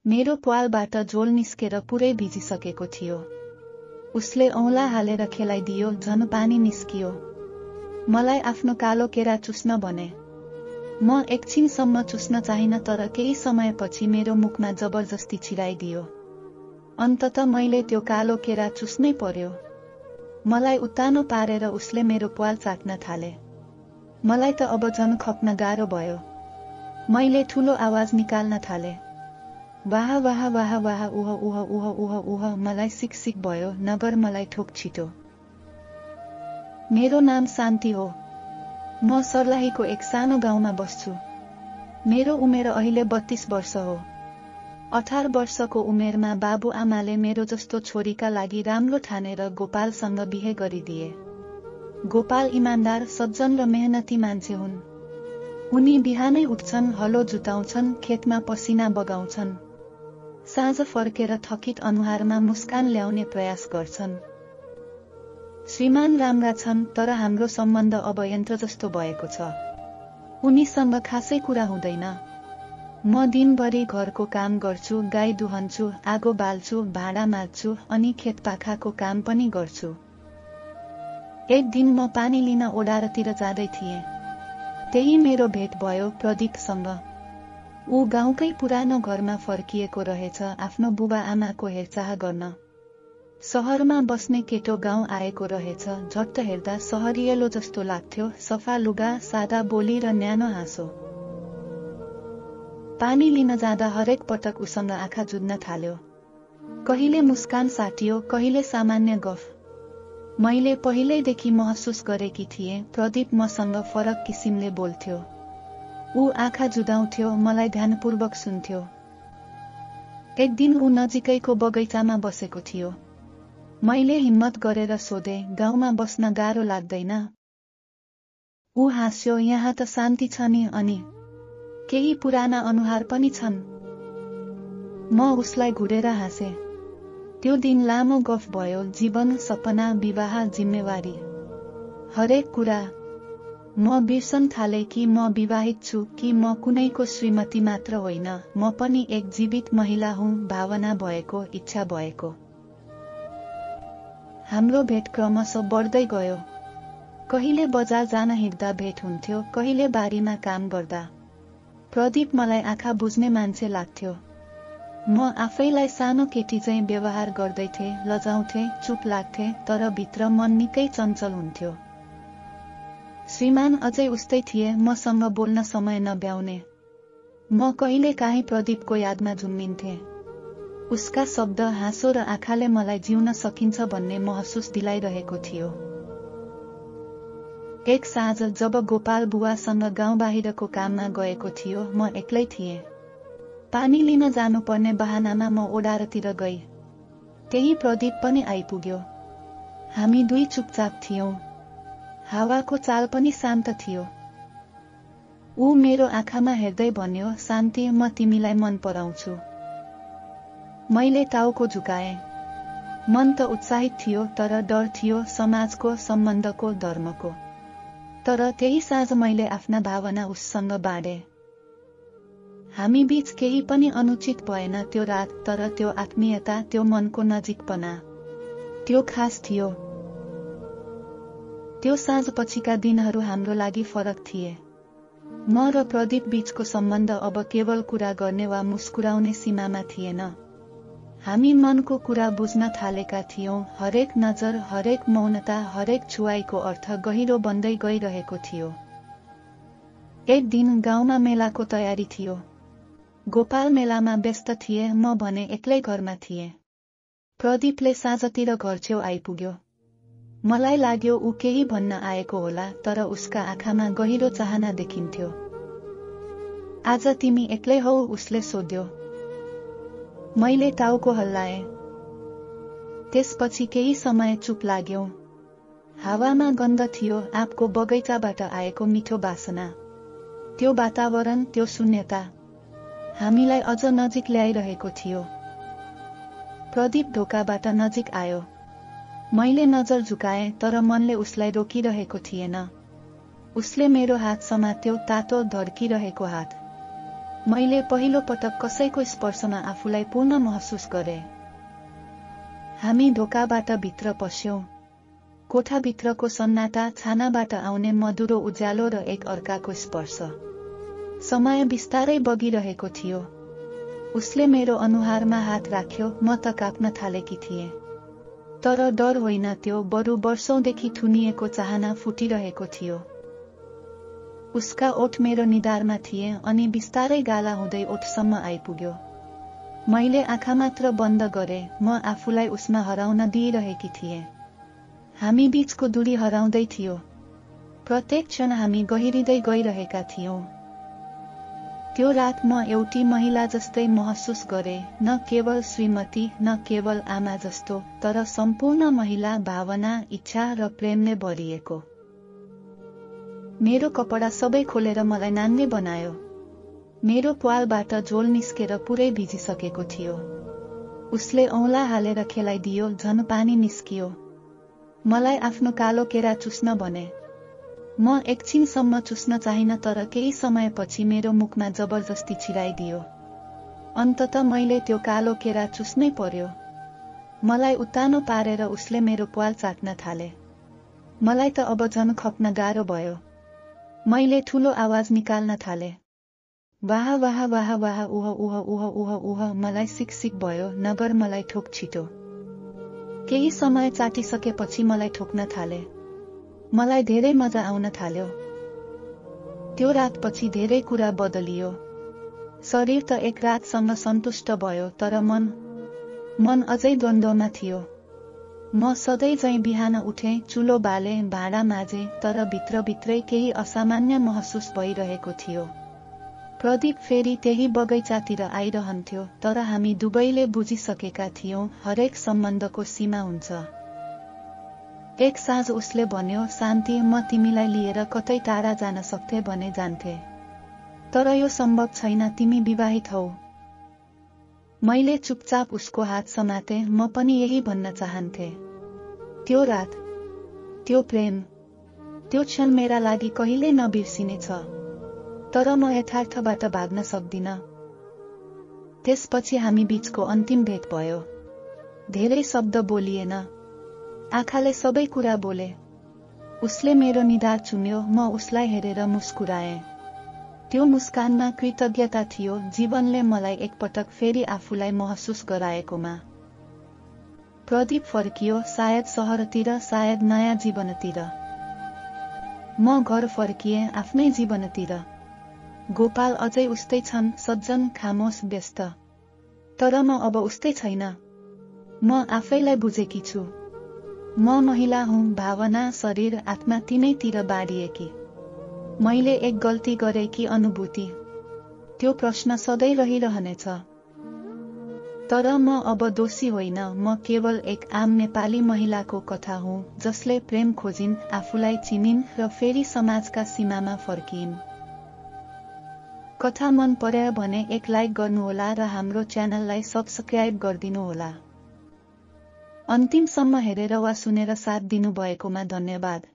मेरो प्वालबाट झोल निस्केर पुरै भिजिसकेको थियो। उसले औँला हालेर खेलाइदियो, झन् पानी निस्कियो। मलाई आफ्नो कालो केरा चुस्न भने। म एकछिनसम्म चुस्न चाहिन, तर केही समयपछि मेरो मुखमा जबरजस्ती छिराइदियो। अन्ततः मैले त्यो कालो केरा चुस्नै पर्यो। मलाई उत्तानो पारेर उसले मेरो प्वाल चाट्न थाले। मलाई त अब झन् खप्न गाह्रो भयो। मैले ठुलो आवाज निकाल्न थाले। वाह वाह वाह वाह, उह उह उह उह उह। मलाई सिक भयो। नगर, मलाई ठोक छिटो। मेरो नाम शान्ति हो। म सर्लाहीको एक सानो गाउँमा बस्छु। मेरो उमेर अहिले 32 वर्ष हो। 18 वर्षको उमेरमा बाबुआमाले मेरो जस्तो छोरीका लागि राम्रो ठानेर गोपालसँग बिहे गरिदिए। गोपाल इमान्दार, सज्जन र मेहनती मान्छे हुन्। उनी बिहानै उठ्छन्, हलो जुटाउँछन्, खेतमा पसिना बगाउँछन्। साँझ फर्केर थकित अनुहारमा मुस्कान ल्याउने प्रयास गर्छन्। श्रीमान राम्रा छन्, तर हाम्रो सम्बन्ध अब यन्त्र जस्तो भएको छ। उनीसँग खासै कुरा हुँदैन। म दिनभरि घरको काम गर्छु, गाई दुहन्छु, आगो बाल्छु, भाँडा माझ्छु, अनि खेतपाखाको काम पनि गर्छु। एक दिन म पानी लिन ओडारतिर जाँदै थिएँ। त्यही मेरो भेट भयो प्रदीपसँग। ऊ गाउँकै पुरानो घरमा फर्किएको रहेछ, आफ्नो बुबा आमाको हेरचाह गर्न। सहरमा बस्ने केटो गाउँ आएको रहेछ। झट्ट हेर्दा सहरिएलो जस्तो लाग्थ्यो, सफा लुगा, सादा बोली र न्यानो हाँसो। पानी लिन जाँदा हरेक पटक उसँग आँखा जुझ्न थाल्यो। कहिले मुस्कान साटियो, कहिले सामान्य गफ। मैले पहिल्यैदेखि महसुस गरेकी थिएँ, प्रदीप मसँग फरक किसिमले बोल्थ्यो। ऊ आँखा जुदाउँथ्यो, मलाई ध्यानपूर्वक सुन्थ्यो। एक दिन ऊ नजिकैको बगैँचामा बसेको थियो। मैले हिम्मत गरेर सोधे, गाउँमा बस्न गाह्रो लाग्दैन? ऊ हाँस्यो, यहाँ त शान्ति छ नि, अनि केही पुराना अनुहार पनि छन्। म उसलाई घुरेर हाँसे। त्यो दिन लामो गफ भयो, जीवन, सपना, विवाह, जिम्मेवारी, हरेक कुरा। म बिर्सन थाले कि म विवाहित छु, कि म कुनैको श्रीमती मात्र होइन, म पनि एक जीवित महिला हुँ, भावना भएको, इच्छा भएको। हाम्रो भेट क्रमशः बढ्दै गयो। कहिले बजार जान हिँड्दा भेट हुन्थ्यो, कहिले बारीमा काम गर्दा। प्रदीप मलाई आँखा बुझ्ने मान्छे लाग्थ्यो। म आफैलाई सानो केटी चाहिँ व्यवहार गर्दैथे, लजाउँथे, चुप लाग्थे, तर भित्र मन निकै चञ्चल हुन्थ्यो। श्रीमान अझै उस्तै थिए, मसँग बोल्न समय नभ्याउने। म कहिलेकाहीँ प्रदीपको यादमा झुम्मिन्थे। उसका शब्द, हाँसो र आँखाले मलाई जिउन सकिन्छ भन्ने महसुस दिलाइरहेको थियो। एक साँझ जब गोपाल बुवासँग गाउँ बाहिरको काममा गएको थियो, म एक्लै थिएँ। पानी लिन जानुपर्ने बहानामा म ओडारतिर गई। त्यही प्रदीप पनि आइपुग्यो। हामी दुई चुपचाप थियौं। हावाको चाल पनि शान्त थियो। ऊ मेरो आँखामा हेर्दै भन्यो, शान्ति, म तिमीलाई मन पराउँछु। मैले टाउको झुकाएँ। मन त उत्साहित थियो, तर डर थियो, समाजको, सम्बन्धको, धर्मको। तर त्यही साँझ मैले आफ्ना भावना उससँग बाँडे। हामी बीच केही पनि अनुचित भएन त्यो रात, तर त्यो आत्मीयता, त्यो मनको नजिकपना, त्यो खास थियो। त्यो साँझ पछिका दिनहरू हाम्रो लागि फरक थिए। म र प्रदीप बीचको सम्बन्ध अब केवल कुरा गर्ने वा मुस्कुराउने सीमामा थिएन। हामी मनको कुरा बुझ्न थालेका थियौं। हरेक नजर, हरेक मौनता, हरेक छुवाईको अर्थ गहिरो बन्दै गइरहेको थियो। एक दिन गाउँमा मेलाको तयारी थियो। गोपाल मेलामा व्यस्त थिए, म भने एक्लै घरमा थिएँ। प्रदीपले साँझतिर घर छेउ आइपुग्यो। मलाई लाग्यो ऊ केही भन्न आएको होला, तर उसका आँखामा गहिरो चाहना देखिन्थ्यो। आज तिमी एक्लै हौ? उसले सोध्यो। मैले टाउको हल्लाएँ। त्यसपछि केही समय चुप लाग्यौं। हावामा गन्ध थियो, आँपको बगैँचाबाट आएको मिठो बासना। त्यो वातावरण, त्यो शून्यता हामीलाई अझ नजिक ल्याइरहेको थियो। प्रदीप ढोकाबाट नजिक आयो। मैले नजर झुकाएँ, तर मनले उसलाई रोकिरहेको थिएन। उसले मेरो हात समात्यो, तातो, धड्किरहेको हात। मैले पहिलो पटक कसैको स्पर्शमा आफूलाई पूर्ण महसुस गरे। हामी ढोकाबाट भित्र पस्यौं। कोठाभित्रको सन्नाटा, छानाबाट आउने मधुरो उज्यालो र एक अर्काको स्पर्श। समय बिस्तारै बगिरहेको थियो। उसले मेरो अनुहारमा हात राख्यो। म त काप्न थालेकी थिएँ। तर डर होइन, त्यो बरु वर्षौंदेखि थुनिएको चाहना फुटिरहेको थियो। उसका ओठ मेरो निधारमा थिए अनि बिस्तारै गाला हुँदै ओठसम्म आइपुग्यो। मैले आँखा मात्र बन्द गरे। म आफूलाई उसमा हराउन दिइरहेकी थिएँ। हामी बीचको दूरी हराउँदै थियो। प्रत्येक क्षण हामी गहिरिँदै गइरहेका थियौं। त्यो रात म एउटी महिला जस्तै महसुस गरे, न केवल श्रीमती, न केवल आमा जस्तो, तर सम्पूर्ण महिला, भावना, इच्छा र प्रेमले भरिएको। मेरो कपडा सबै खोलेर मलाई नान्ने बनायो। मेरो प्वालबाट झोल निस्केर पुरै भिजिसकेको थियो। उसले औँला हालेर खेलाइदियो, झन् पानी निस्कियो। मलाई आफ्नो कालो केरा चुस्न भने। म एकछिनसम्म चुस्न चाहिन, तर केही समयपछि मेरो मुखमा जबरजस्ती छिराइदियो। अन्ततः मैले त्यो कालो केरा चुस्नै पर्यो। मलाई उत्तानो पारेर उसले मेरो प्वाल चाट्न थाले। मलाई त अब झन् खप्न गाह्रो भयो। मैले ठूलो आवाज निकाल्न थाले। वाह वाह वाह वाह, उह उह उह उह उह। मलाई सिक भयो। नगर, मलाई ठोक छिटो। केही समय चाटिसकेपछि मलाई ठोक्न थाले। मलाई धेरै मजा आउन थाल्यो। त्यो रातपछि धेरै कुरा बदलियो। शरीर त एक रातसँग सन्तुष्ट भयो, तर मन अझै द्वन्द्वमा थियो। म सधैँ झैं बिहान उठे, चुलो बाले, भाँडा माझे, तर भित्रभित्रै केही असामान्य महसुस भइरहेको थियो। प्रदीप फेरि त्यही बगैँचातिर आइरहन्थ्यो, तर हामी दुवैले बुझिसकेका थियौं, हरेक सम्बन्धको सीमा हुन्छ। एक साँझ उसले भन्यो, शान्ति, म तिमीलाई लिएर कतै टाढा जान सक्थे भने जान्थे। तर यो सम्भव छैन, तिमी विवाहित हौ। मैले चुपचाप उसको हात समाते। म पनि यही भन्न चाहन्थे। त्यो रात, त्यो प्रेम, त्यो क्षण मेरा लागि कहिल्यै नबिर्सिने छ। तर म यथार्थबाट भाग्न सक्दिन। त्यसपछि हामी बीचको अन्तिम भेट भयो। धेरै शब्द बोलिएन। आँखाले सबै कुरा बोले। उसले मेरो निधार चुम्यो। म उसलाई हेरेर मुस्कुराएँ। त्यो मुस्कानमा कृतज्ञता थियो, जीवनले मलाई एकपटक फेरि आफूलाई महसुस गराएकोमा। प्रदीप फर्कियो, सायद शहरतिर, सायद नयाँ जीवनतिर। म घर फर्किएँ, आफ्नै जीवनतिर। गोपाल अझै उस्तै छन्, सज्जन, खामोश, व्यस्त। तर म अब उस्तै छैन। म आफैलाई बुझेकी छु। म महिला हुँ, भावना, शरीर, आत्मा तिनैतिर बाँडिएकी। मैले एक गल्ती गरेँ कि अनुभूति? त्यो प्रश्न सधैँ रहिरहनेछ। तर म अब दोषी होइन। म केवल एक आम नेपाली महिलाको कथा हुँ, जसले प्रेम खोजिन्, आफूलाई चिनिन् र फेरि समाजका सीमामा फर्किइन्। कथा मन पर्यो भने एक लाइक गर्नुहोला र हाम्रो च्यानललाई सब्स्क्राइब गरिदिनुहोला। अन्तिमसम्म हेरेर वा सुनेर साथ दिनुभएकोमा धन्यवाद।